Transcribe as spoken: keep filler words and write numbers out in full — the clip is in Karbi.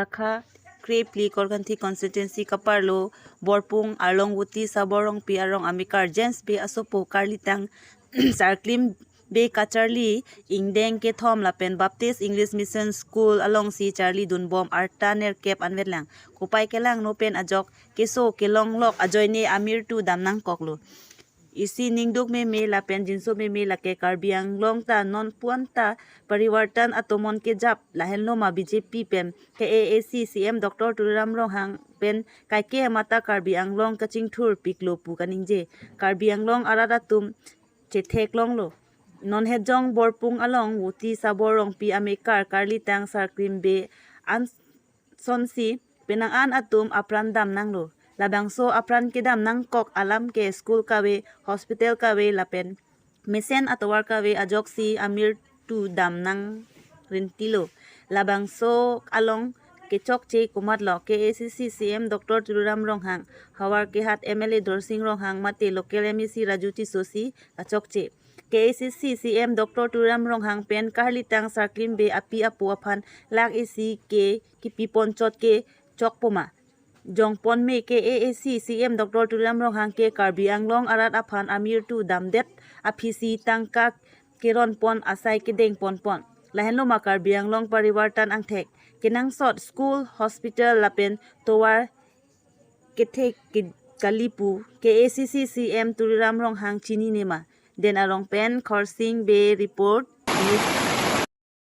Kha Krepli Korkanthi constituency kaparlo Borpung arlong Voti Sabor Rongpi arong amekar James Bey asopo karlitang Sarklim Bey kacharli ingdeng kethom lapen Baptist English Mission School alongsi charlidunbom arta nerkep anvetlang. Kopai kelangno pen ajok keso kelonglok ajoine amirtu damnangkoklo. Isi ningduk meme lapen jinso meme lake Karbi Anglong ta non puan ta parivartan atomon kejap lahenlo ma B J P pen K A A C C M Doctor Tuliram Ronghang pen kaike mata Karbi Anglong kachingthurpiklo pu kaningje. Karbi Anglong arat atum chetheklonglo. Non hejong Borpung along Voti Sabor Rongpi amekar karlitang Sarklim Bey ansonsi penang an atum apran damnanglo. Labangso apran kedamnangkok alam ke school kave, hospital kave lapen mesen atovar kave ajoksi amirtu damnang rintilo. Labangso along kechokche komatlo K A A C C M Doctor Tuliram Ronghang, Howraghat M L A Dorsing Ronghang mate local M A C Raju Tisso si kachokche. K A A C C M Doctor Tuliram Ronghang pen karlitang Sarklim Bey api apo aphan lakh isi ke kipi ponchot ke chokpoma. Jongpon me K A A C C M Doctor Tuliram Ronghang ke Karbi Anglong arat aphan amirtu damdet aphisi tangka keronpon asai kedengponpon. Lahenlo ma Karbi Anglong parivartan angthek kenangsot school, hospital lapen tovar kethe ke- kali pu K A A C C C M Tuliram Ronghang chinine ma. Den arong pen Khorsing Bey report. News